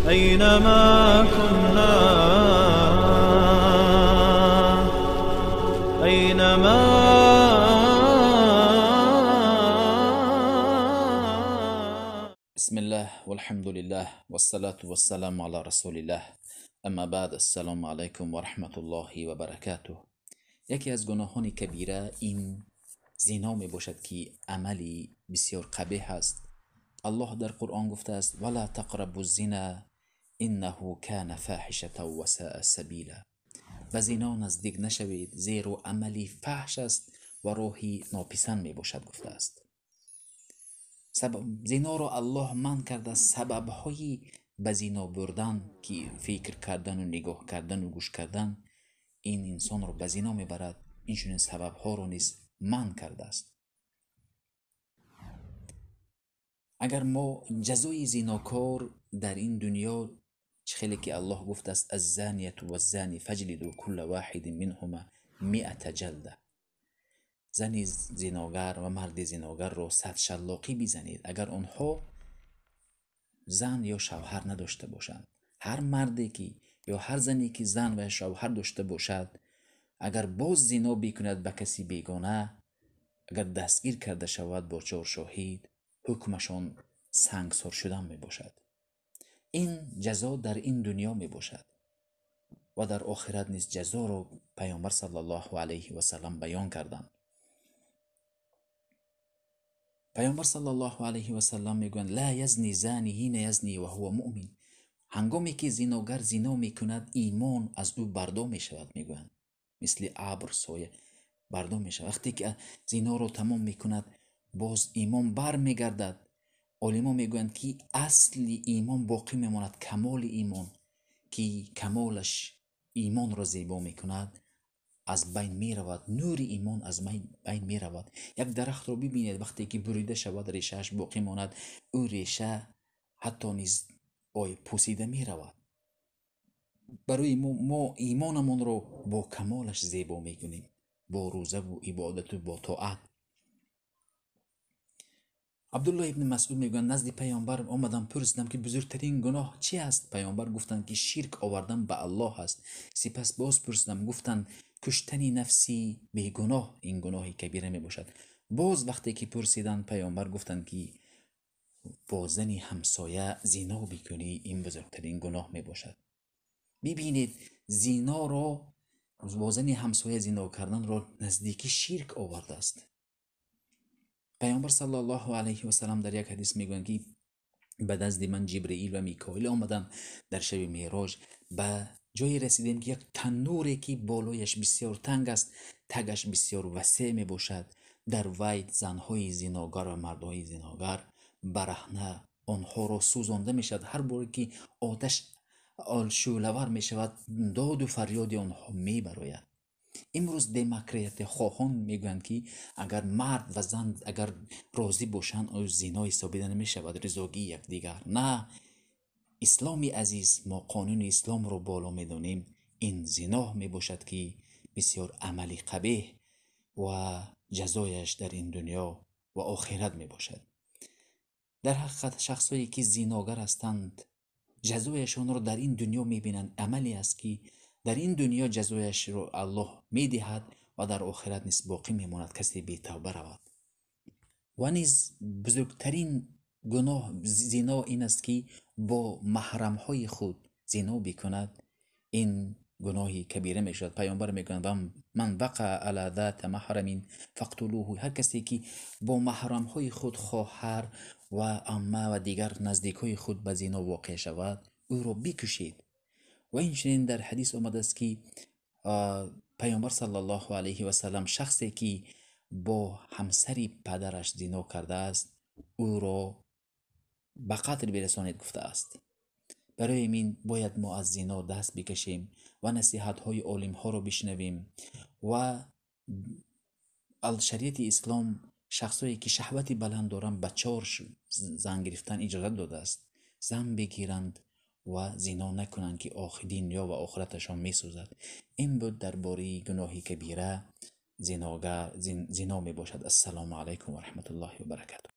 أينما كنا، أينما. بسم الله والحمد لله والصلاة والسلام على رسول الله، اما بعد، السلام علیکم و رحمت الله و برکاته. یکی از گناهان کبیره این زنا می باشد که عملی بسیار قبیح است. الله در قرآن گفته است: ولا تقربوا الزنا انه کان فاحشة و ساء سبیلا. به زنا نزدیک نشوید، زیرا عملی فحش است و راهی ناپسند می باشد گفته است. زنا را الله منع کرده. سبب‌های به زنا بردن که فکر کردن و نگاه کردن و گوش کردن این انسان را به زنا میبرد، این چنین سبب‌ها را نیز منع کرده است. اگر ما جزای زناکار در این دنیا چه خیلی که الله گفته است: الزانیة والزانی فاجلدوا کل واحد منهما 100 جلده. زنی زناگر و مرد زناگر را 100 شلاقی بزنید اگر آنها زن یا شوهر نداشته باشند. هر مردی که یا هر زنی که زن و شوهر داشته باشد، اگر باز زنا بکند به کسی بیگانه، اگر دستگیر کرده شود با 4 شاهد، حکمشان سنگسار شدن می باشد. این جزا در این دنیا می باشد و در آخرت نیز جزا را پیامبر صلی الله علیه و سلم بیان کردند. پیامبر صلی الله علیه و سلم میگویند: لا یزنی زانی حین یزنی و هو مؤمن. هنگامی که زناگر زنا میکند، ایمان از او بردار میشود. میگویند مثل ابر سایه بردار میشود. وقتی که زنا را تمام میکند، باز ایمان بر میگردد. عالما میگویند که اصل ایمان باقی میماند، کمال ایمان که کمالش ایمان را زیبا میکند از بین میرود، نور ایمان از بین میرود. یک درخت رو ببینید، وقتی که بریده شود ریشهش باقی ماند، او ریشه حتی نیز پوسیده میرود. برای ما ایمانمان رو با کمالش زیبا میکنیم، با روزه و عبادت و با طاعت. عبدالله ابن مسعود میگویند: نزد پیامبر آمدم، پرسیدم که بزرگترین گناه چی است؟ پیامبر گفتند که شرک آوردن به الله است. سپس باز پرسیدم، گفتند کشتن نفسی بیگناه، این گناه کبیره می باشد. باز وقتی که پرسیدند، پیامبر گفتند که با زن همسایه زنا بکنی، این بزرگترین گناه می باشد. ببینید، زنا را، با زن همسایه زنا کردن را نزدیکی شرک آورده است. پیامبر صلی الله علیه و سلم در یک حدیث میگویند که به دست من جبرئیل و میکائیل آمدند در شب معراج، به جایی رسیدیم که یک تنوری که بالایش بسیار تنگ است، تگش بسیار وسیع می باشد، در وی زنهای زناگر و مردهای زناگر برهنه آنها را سوزانده می شود. هر بار که آتش شعله‌ور می شود، داد و فریاد آنها می براید. امروز دموکرات خواهان میگویند که اگر مرد و زن اگر راضی باشند، او زنا حسابیده نمی شود، رضاگی یکدیگر. نه، اسلام عزیز، ما قانون اسلام رو بالا میدانیم. این زنا می باشد که بسیار عملی قبیح و جزایش در این دنیا و آخرت می باشد. در حقیقت شخصایی که زناگر هستند، جزایشان رو در این دنیا می بینند. عملی است که در این دنیا جزایش رو الله میدهد و در آخرت نیز باقی میماند، کسی بی توبه رود. و نیز بزرگترین گناه زنا این است که با محرمهای خود زنا بکند، این گناهی کبیره می شود. پیامبر میگویند: من وقع علی ذات محرم فاقتلوه. هر کسی که با محرمهای خود، خواهر و عمه و دیگر نزدیکهای خود به زنا واقع شود، او را بکشید. و اینچنین در حدیث آمده است که پیامبر صلی الله علیه و سلم شخصی که با همسر پدرش زنا کرده است، او را به قتل برسانید گفته است. برای این باید ما از زنا دست بکشیم و نصیحت های عالم ها را بشنویم. و شریعت اسلام شخصایی که شهوت بلند دارند به 4 زن گرفتن اجازه داده است. زن بگیرند و زنا نکنند که دنیا و آخرتشان میسوزد. این بود درباره گناهی کبیره زنا می باشد. السلام علیکم و رحمت الله و برکاته.